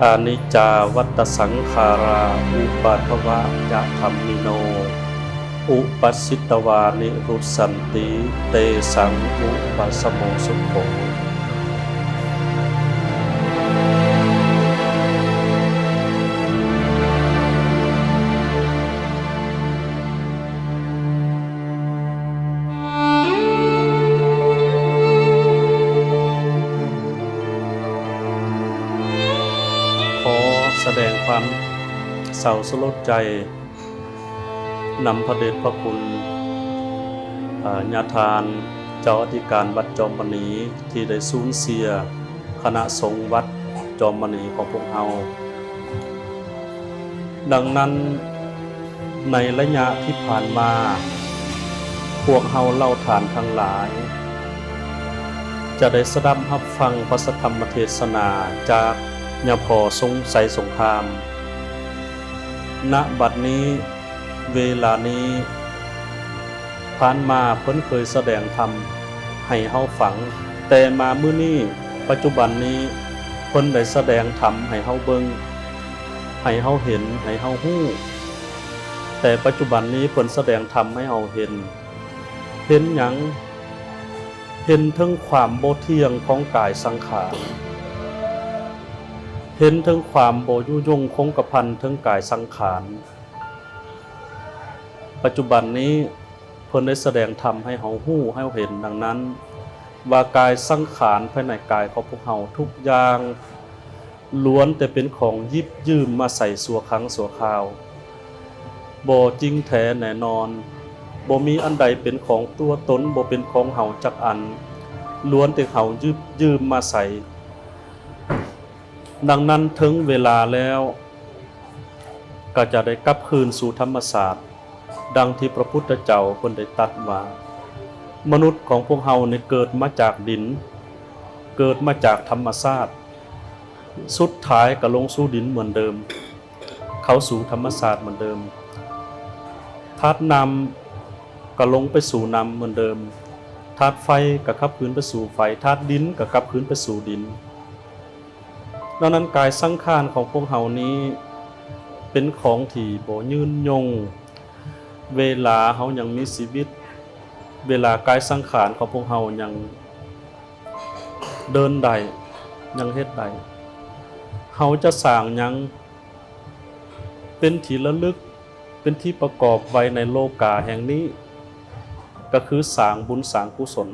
ອະນິດຈາວັດຕະສັງຂາຣາ ອຸປາທະວະຍະທຳມິໂນ ອຸປັດສິດຕະວາ ນິລຸດສັນຕິ ເຕສັງ ອຸປະສະໂມ ສຸໂຂ. ຂໍສະແດງຄວາມເສົ້າສະຫຼົດໃຈນຳພະເດດພະຄຸນ ອາ ຍາທ່ານເຈົ້າອະທິການວັດຈອມມະນີ ທີ່ໄດ້ສູນເສຍຄະນະສົງວັດຈອມມະນີຂອງພວກເຮົາ. ດັ່ງນັ້ນ, ໃນໄລຍະທີ່ຜ່ານມາ, ພວກເຮົາເຫຼົ່າທ່ານທັງຫຼາຍ ຈະໄດ້ສະດັບຮັບຟັງພະສັດທຳມະເທດສະໜາຈາກຍາພໍ່ຊົງໄຊສົງຄາມ. ນະບັດນີ້, ເວລານີ້, ຜ່ານມາເພິ່ນເຄີຍສະແດງທຳໃຫ້ເຮົາຟັງ, ແຕ່ມາມື້ນີ້, ປັດຈຸບັນນີ້, ເພິ່ນໄດ້ສະແດງທຳໃຫ້ເຮົາເບິ່ງ, ໃຫ້ເຮົາເຫັນ, ໃຫ້ເຮົາຮູ້. ແຕ່ປັດຈຸບັນນີ້ເພິ່ນສະແດງທຳໃຫ້ເຮົາເຫັນ. ເຫັນຫຍັງ? ເຫັນເຖິງຄວາມບໍ່ທ່ຽງຂອງກາຍສັງຂານ, ເຫັນເຖິງຄວາມບໍ່ຢູ່ຍົງຄົງກະພັນເຖິງກາຍສັງຂານ. ປັດຈຸບັນນີ້ ເພິ່ນໄດ້ສະແດງທຳໃຫ້ເຮົາຮູ້, ໃຫ້ເຮົາເຫັນ. ດັ່ງນັ້ນ, ວ່າກາຍສັງຂານພາຍໃນກາຍຂອງພວກເຮົາທຸກຢ່າງ ລ້ວນແຕ່ເປັນຂອງຢິບຢືມມາໃຊ້ຊົ່ວຄັ້ງຊົ່ວຄາວ, ບໍ່ຈິງແທ້ແນ່ນອນ, ບໍ່ມີອັນໃດເປັນຂອງຕົວຕົນ, ບໍ່ເປັນຂອງເຮົາຈັກອັນ, ລ້ວນແຕ່ເຮົາຢິບຢືມມາໃຊ້. ດັ່ງນັ້ນ, ເຖິງເວລາແລ້ວ ກໍຈະໄດ້ກັບຄືນສູ່ທຳມະຊາດ, ດັ່ງທີ່ພະພຸດທະເຈົ້າເພິ່ນໄດ້ຕັດວ່າ, ມະນຸດຂອງພວກເຮົານີ້ເກີດມາຈາກດິນ, ເກີດມາຈາກທຳມະຊາດ, ສຸດທ້າຍກໍລົງສູ່ດິນເໝືອນເດີມ, ເຂົ້າສູ່ທຳມະຊາດເໝືອນເດີມ. ທາດນ້ຳກໍລົງໄປສູ່ນ້ຳເໝືອນເດີມ, ທາດໄຟກໍກັບຄືນໄປສູ່ໄຟ, ທາດດິນກໍກັບຄືນໄປສູ່ດິນ. ດັ່ງນັ້ນ, ກາຍສັງຂານຂອງພວກເຮົານີ້ເປັນຂອງທີ່ບໍ່ຍືນຍົງ. ເວລາເຮົາຍັງມີຊີວິດ, ເວລາກາຍສັງຂານຂອງພວກເຮົາຍັງເດີນໄດ້, ຍັງເຮັດໄດ້, ເຮົາຈະສ້າງຫຍັງເປັນທີ່ລະລຶກ, ເປັນທີ່ປະກອບໄວ້ໃນໂລກາແຫ່ງນີ້, ກໍຄືສ້າງບຸນສ້າງກຸສົນ.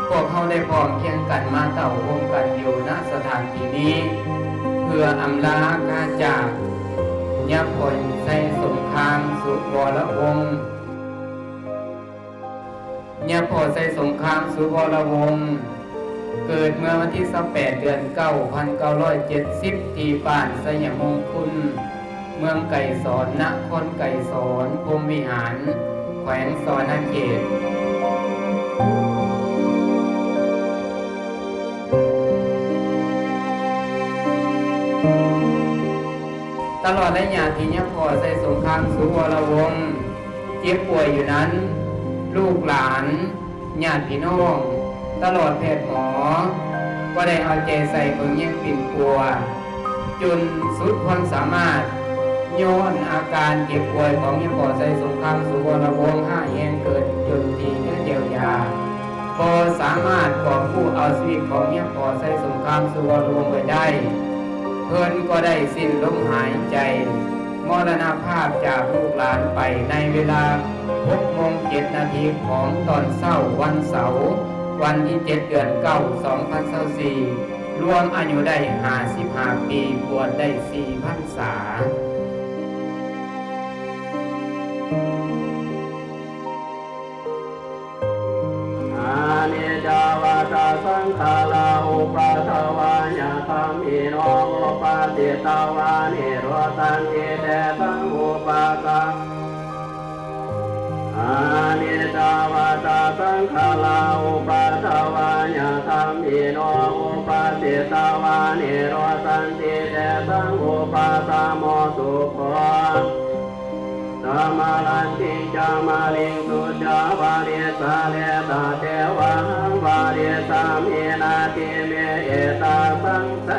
ພວກເຮົາໄດ້ພ້ອມພຽງກັນມາເຕົ້າໂຮມກັນຢູ່ ນະ ສະຖານທີ່ນີ້ ເພື່ອອຳລາອາກາດຈາກຍາພໍ່ໄຊສົງຄາມ ສຸວໍລະວົງ. ຍາພໍ່ໄຊສົງຄາມ ສຸວໍລະວົງ ເກີດເມື່ອວັນທີຊາວແປດ ເດືອນເກົ້າ ພັນເກົ້າຮ້ອຍເຈັດສິບ ທີ່ບ້ານໄຊຍະມຸງຄຸນ ເມືອງໄກສອນ ນະຄອນໄກສອນ ພົມວິຫານ ແຂວງສະຫວັນນະເຂດ. ຕະຫຼອດໄລຍະທີ່ຍາພໍ່ໄຊສົງຄາມ ສຸວໍລະວົງ ເຈັບປ່ວຍຢູ່ນັ້ນ, ລູກຫຼານ, ຍາດພີ່ນ້ອງ, ຕະຫຼອດແພດໝໍ ກໍໄດ້ເອົາໃຈໃສ່ເບິ່ງແຍງປິ່ນປົວ ຈົນສຸດຄວາມສາມາດ. ຍ້ອນອາການເຈັບປ່ວຍຂອງຍາພໍ່ໄຊສົງຄາມ ສຸວໍລະວົງ ຮ້າຍແຮງເກີນຈົນທີ່ຈະຢຽວຢາ ບໍ່ສາມາດກອບກູ້ເອົາຊີວິດຂອງຍາພໍ່ໄຊສົງຄາມ ສຸວໍລະວົງໄວ້ໄດ້, ເພິ່ນກໍໄດ້ສິ້ນລົມຫາຍໃຈ ມໍລະນະພາບຈາກລູກຫຼານໄປໃນເວລາຫົກໂມງເຈັດນາທີຂອງຕອນເຊົ້າວັນເສົາ ວັນທີເຈັດ ເດືອນເກົ້າ ສອງພັນຊາວສີ່ ລວມອາຍຸໄດ້ຫ້າສິບຫ້າປີ ບວດໄດ້ສີ່ພັນສາ. ອະນິດຈາວັດຕະສັງຂາລາ ອຸປັດຖະວາຍະທຳມິໂນ ອຸປັດຕິຕະວາ ນິໂຣດທັນຕິ ເຕສັງອຸປັດຖະ ອະນິດຈາວັດຕະສັງຂາລາ ອຸປັດຖະວາຍະທຳມິໂນ ອຸປັດຕິຕະວາ ນິໂຣດທັນຕິ ເຕສັງອຸປັດຖະໂມ ສຸໂຂ ຕະມະລັນຕິງ ຈາມະລິງ ສຸດຍາວາ ລິສາເລຕະເທວະຫັງ ວາລິສາມິນາ ຕິເມ ເອຕະສັງໄສ